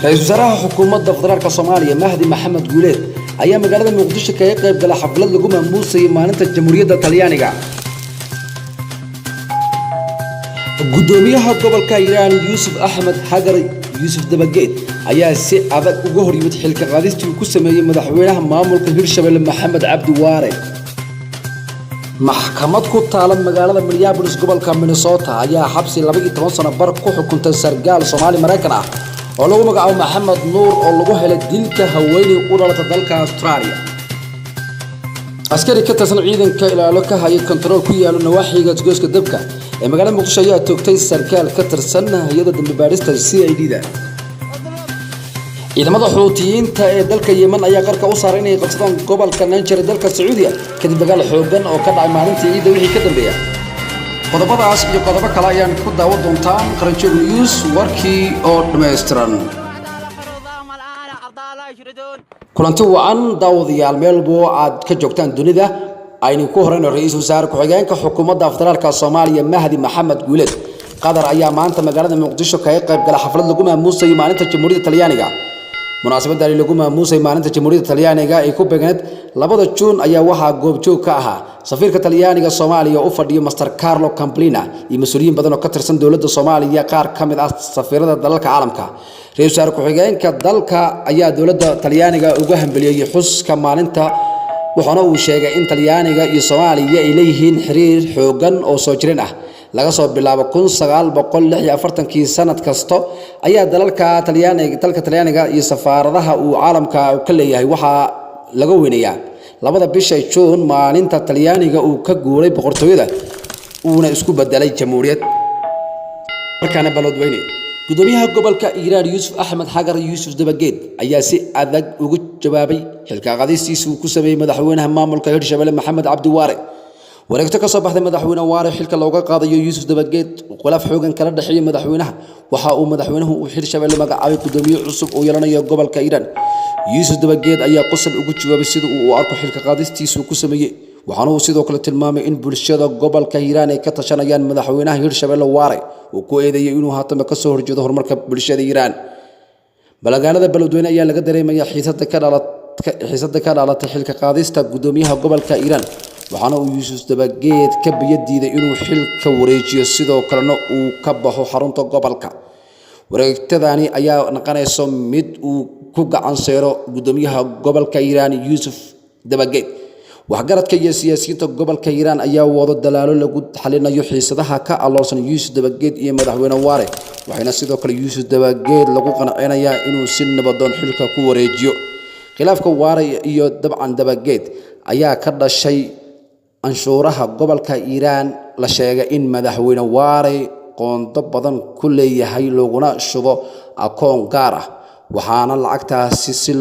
Ra-iisul wasaaraha xukuumadda federaalka Soomaaliya Mahdi Maxamed Guuleed ayaa magaalada Muqdisho kaga qayb gala xaflad lagu maamuusayay maalinta Jamhuuriyadda Talyaaniga. Gudoomiyaha gobolka Hiiraan Yuusuf Axmed Xagar Yuusuf Dabageed ayaa si adag uga hor yimid xilka qaadistii uu ku sameeyey madaxweynaha maamulka Hirshabelle Maxamed Cabdi Waare. Maxkamad ku taala magaalada Minneapolis gobolka Minnesota ayaa xabsi 12 sano bar ku xukuntay sargaal Soomaali Maraykan ah oo lagu magacaabo Maxamed Nuur oo lagu helay dilka haweeney u dhalata dalka Australia. Askari ka tirsan ciidanka ilaalo ka haya kontarool ku yaalo nawaaxiga isgoyska dabka ee magaalada Muqdisho ayaa toogtay sarkaal ka tirsan hay-adda dambi baadhista CID-da. Ciidamada Xuutiyiinta ee dalka Yemen ayaa qarka u saaray inay qabsadaan gobolka Niger ee dalka Sacuudiga kadib dagaal xooggan oo ka dhacay maalintii ciidda wixii ka dambeeya. Qodobadaas iyo qodobo kale ayaan ku daawan doontaan Qaranjoog News, warkii oo dhammaystiran. Kulanti wacan daawadayaal, meel walbo aad ka joogtaan dunida. Aynu ku horeyno, ra-iisul wasaare ku-xigeenka xukuumadda federaalka Soomaaliya Mahdi Maxamed Guuleed Qadar ayaa maanta magaalada Muqdisho kaga qayb gala xaflad lagu maamuusayay maalinta Jamhuuriyadda Talyaaniga. Munaasabadani lagu maamuusay maalinta Jamhuuriyadda Talyaaniga ay ku beegneed 2 Juun ayaa waxaa goobjoog ka ahaa safiirka Talyaaniga Soomaaliya u fadhiyo Master Carlo Camplina iyo mas-uuliyiin badan oo ka tirsan dowladda Soomaaliya, qaar ka mid ah safiirada dalalka caalamka. Ra-iisul wasaare ku-xigeenka dalka ayaa dowladda Talyaaniga uga hambeliyey xuska maalinta, wuxuuna uu sheegay in Talyaaniga iyo Soomaaliya ay leeyihiin xiriir xooggan oo soo jireen ah laga soo bilaabo 1946-kii. Sanad kasto ayaa dalalka Talyaaniga, dalka Talyaaniga iyo safaaradaha uu caalamka ka leeyahay waxaa laga weynayaa 2da bisha Juun, maalinta Talyaaniga uu ka guuray boqortooyada uuna isku bedelay jamhuuriyad. Markaana Beledweyne, gudoomiyaha gobolka Hiiraan Yuusuf Axmed Xagar Yuusuf Dabageed ayaa si adag ugu jawaabay xilka qaadistiisa uu ku sameeyey madaxweynaha maamulka Hirshabelle Maxamed Cabdi Waare. Wareegto ka soo baxday madaxweyne Waare xilka looga qaadayo Yuusuf Dabageed khilaaf xoogan kala dhexeeya madaxweynaha, waxa uu madaxweynuhu uu Hirshabelle magacaabay gudoomiye cusub oo yeelanayo gobolka Hiiraan. Yuusuf Dabageed ayaa qosol ugu jawaabay sida uu u arko xilka qaadistiisa uu ku sameeyey, waxaana uu sidoo kale tilmaamay in bulshada gobolka Hiiraan ay ka tashanayaan madaxweynaha Hirshabelle Waare uu ku eedeeyay inuu haatana ka soo horjeedo horumarka bulshada Hiiraan. Magaalada Beledweyne ayaa laga dareemayaa xiisada ka dhalatay xilka qaadista gudoomiyaha gobolka Hiiraan, waxaana uu Yuusuf Dabageed ka biyo diiday inuu xilka wareejiyo, sidoo kalena uu ka baxo xarunta gobolka. Wareegtadani ayaa noqonayso mid uu ku gacan seero gudoomiyaha gobolka Hiiraan Yuusuf Dabageed. Waxgaradka iyo siyaasiyiinta gobolka Hiiraan ayaa wado dalaalo lagu xalinayo xiisadaha ka aloolsan Yuusuf Dabageed iyo madaxweyne Waare, waxayna sidoo kale Yuusuf Dabageed lagu qancinayaa inuu si nabadoon xilka ku wareejiyo. Khilaafka Waare iyo dabcan Dabageed ayaa ka dhashay canshuuraha gobolka Hiiraan la sheegay in madaxweyne Waare qoondo badan ku leeyahay looguna shubo akoon gaar ah, waxaana lacagtaasi si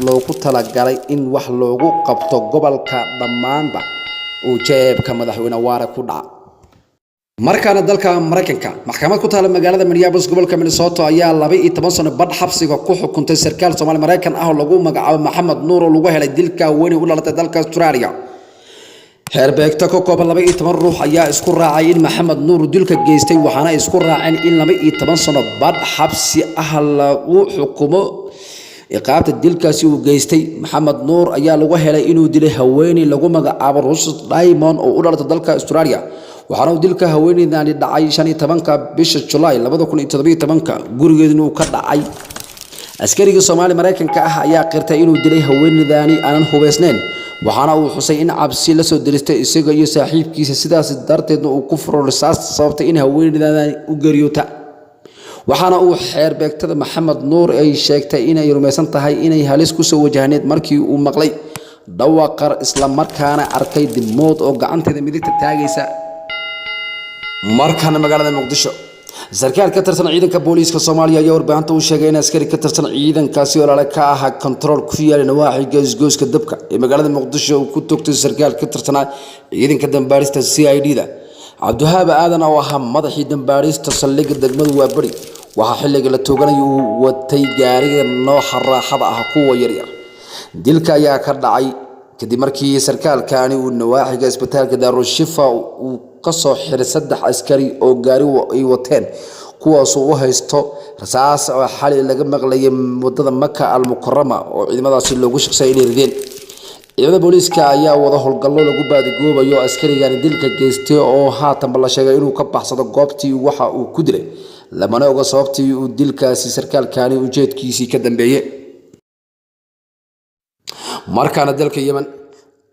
loogu talagalay in wax loogu qabto gobolka dhammaanba uu jeebka madaxweyne Waare ku dhaca. Markaana dalka Maraykanka, maxkamad ku taala magaalada Minneapolis gobolka Minnesota ayaa 12 sano badh xabsiga ku xukuntay sarkaal Soomaali Maraykan ah oo lagu magacaabo Maxamed Nuur oo lagu helay dilka haweeney u dhalatay dalka Australia. Xeerbeegto ka kooban 12 ruux ayaa isku raacay in Maxamed Nuur dilka geystay, waxaana isku raaceen in 12 sano badh xabsi ah lagu xukumo ciqaabta dilkaasi uu geystay. Maxamed Nuur ayaa lagu helay inuu dilay haweeney lagu magacaabo Ruth Diamond oo u dhalatay dalka Australia, waxaana uu dilka haweeneydani dhacay 15-ka bisha Julaay 2017-ka, gurigeeduna uu ka dhacay. Askarigii Soomaali Maraykanka ah ayaa qirtay inuu dilay haweeneydani aanan hubaysnayn, waxaana uu xusay in cabsi la soo diristay isaga iyo saaxiibkiisa, sidaas darteedna uu ku furo rasaas sababtay in haweeneydani u geeriyoota. Waxaana uu xeer beegtada Maxamed Nuur ay sheegtay inay rumaysan tahay inay halis kusoo wajahneed markii uu maqlay dhawaqar, islamarkaana arkay dimood oo gacanteeda midigta taagaysa. Markaana magaalada Muqdisho, sarkaal ka tirsan ciidanka booliiska Soomaaliya ayaa warbaahinta u sheegay in askari ka tirsan ciidankaasi olaale ka ahaa kontarool ku yaala nawaaxiga isgoyska dabka ee magaalada Muqdisho uu ku toogtay sarkaal ka tirsanaa ciidanka dambaarista CID-da. Cabdiwahaab Aadan oo ahaa madaxii dambaarista saldhigga degmadu Waaberi, waxaa xilliga la tooganaya uu watay gaariga nooxa raaxada ah kuwa yaryar. Dilka ayaa ka dhacay kadib markii sarkaalkani uu nawaaxiga isbitaalka Daarushifa uu ka soo xiray 3 askari oo gaari ay wateen, kuwaas. Kuwaasoo u haysto rasaas oo xali laga maqlayay wadada Maka Al Mukarama oo ciidamadaasi loogu shaqsay inay rideen. Ciidamada booliiska ayaa wada howlgallo lagu baadigoobayo askarigani dilka geystay, oo haatanba la sheegay inuu ka baxsado goobtii waxa uu ku dilay, lamana oga sababtii uu dilkaasi sarkaalkani ujeedkiisii ka dambeeyey. Markaana dalka Yemen,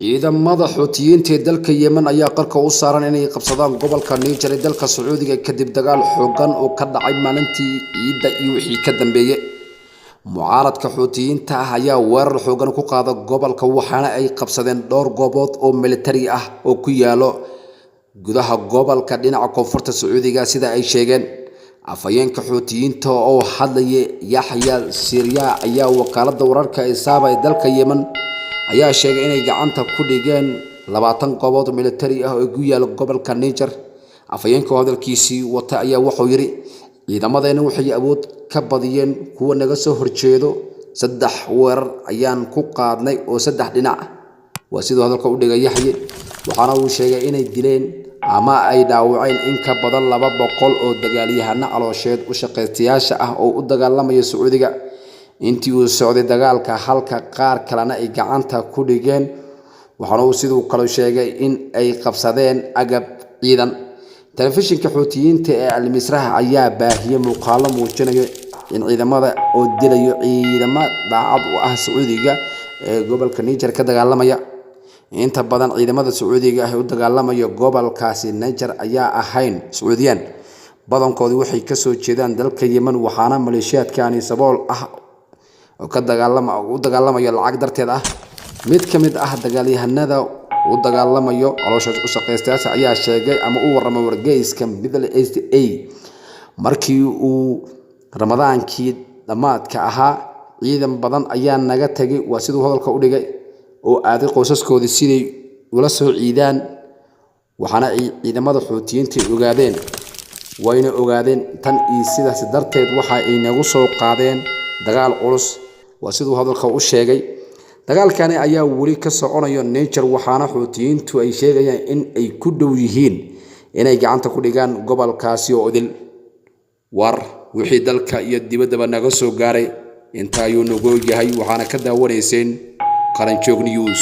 ciidamada Xuutiyiinta ee dalka Yemen ayaa qarka u saaran inay qabsadaan gobolka Niger ee dalka Sacuudiga, kadib dagaal xoogan oo ka dhacay maalintii ciidda iyo wixii ka dambeeyey. Mucaaradka Xuutiyiinta ah ayaa weerar xoogan ku qaada gobolka, waxaana ay qabsadeen dhowr goobood oo militari ah oo ku yaalo gudaha gobolka dhinaca koonfurta Sacuudiga, sida ay sheegeen. Afhayeenka Xuutiyiinta oo hadlaya, Yaxya Sirya, ayaa wakaalada wararka ee Saaba ee dalka Yemen ayaa sheegay inay gacanta ku dhigeen 20 goobood militari ah oo ku yaala gobolka Niger. Afhayeenka oo hadalkiisii wata ayaa wuxuu yidhi: "Ciidamadeena waxay awood ka badiyeen kuwa naga soo horjeedo. Saddex weerar ayaan ku qaadnay oo saddex dhinac." Waa siduu hadalka u dhigay Yaxye. Waxaana uu sheegay inay dileen ama ay dhaawaceen in ka badan 200 oo dagaalyahano caloosheed u shaqaystayaasha ah oo u dagaalamaya Sacuudiga intii uu socday dagaalka, halka qaar kalena ay gacanta ku dhigeen. Waxaana uu sidoo kale sheegay in ay qabsadeen agab ciidan. Telefishinka Xuutiyiinta ee Almisraha ayaa baahiyey muuqaalo muujinayo in ciidamada oo dilayo ciidamo daacad u ah Sacuudiga ee gobolka Niger ka dagaalamaya. Inta badan ciidamada Sacuudiga ah ee u dagaalamaya gobolkaasi Niger ayaa ahayn Sacuudiyaan, badankoodi waxay kasoo jeedaan dalka Yemen, waxaana maleeshiyaadkani sabool ah oo ka dagaalama u dagaalamayo lacag darteed ah. Mid ka mid ah dagaalyahanada u dagaalamayo caloosha u shaqaystayaasha ayaa sheegay ama u warramay wargeyska Middle East A: "Markii uu Ramadaankii dhammaadka ahaa, ciidan badan ayaa naga tegay," waa siduu hadalka u dhigay, "oo aaday qoysaskoodii siday ula soo ciidaan. Waxaana ay ciidamada Xuutiyiinta ogaadeen, wayna ogaadeen tan iyo sidaas darteed waxa ay nagu soo qaadeen dagaal culus," waa siduu hadalka u sheegay. Dagaalkani ayaa weli ka soconayo Niger, waxaana Xuutiyiintu ay sheegayaan in ay ku dhow yihiin inay gacanta ku dhigaan gobolkaasi oo idil. War wixii dalka iyo dibaddaba naga soo gaaray inta ayuu nagu ogyahay, waxaana ka daawanayseen Qaranjoog News.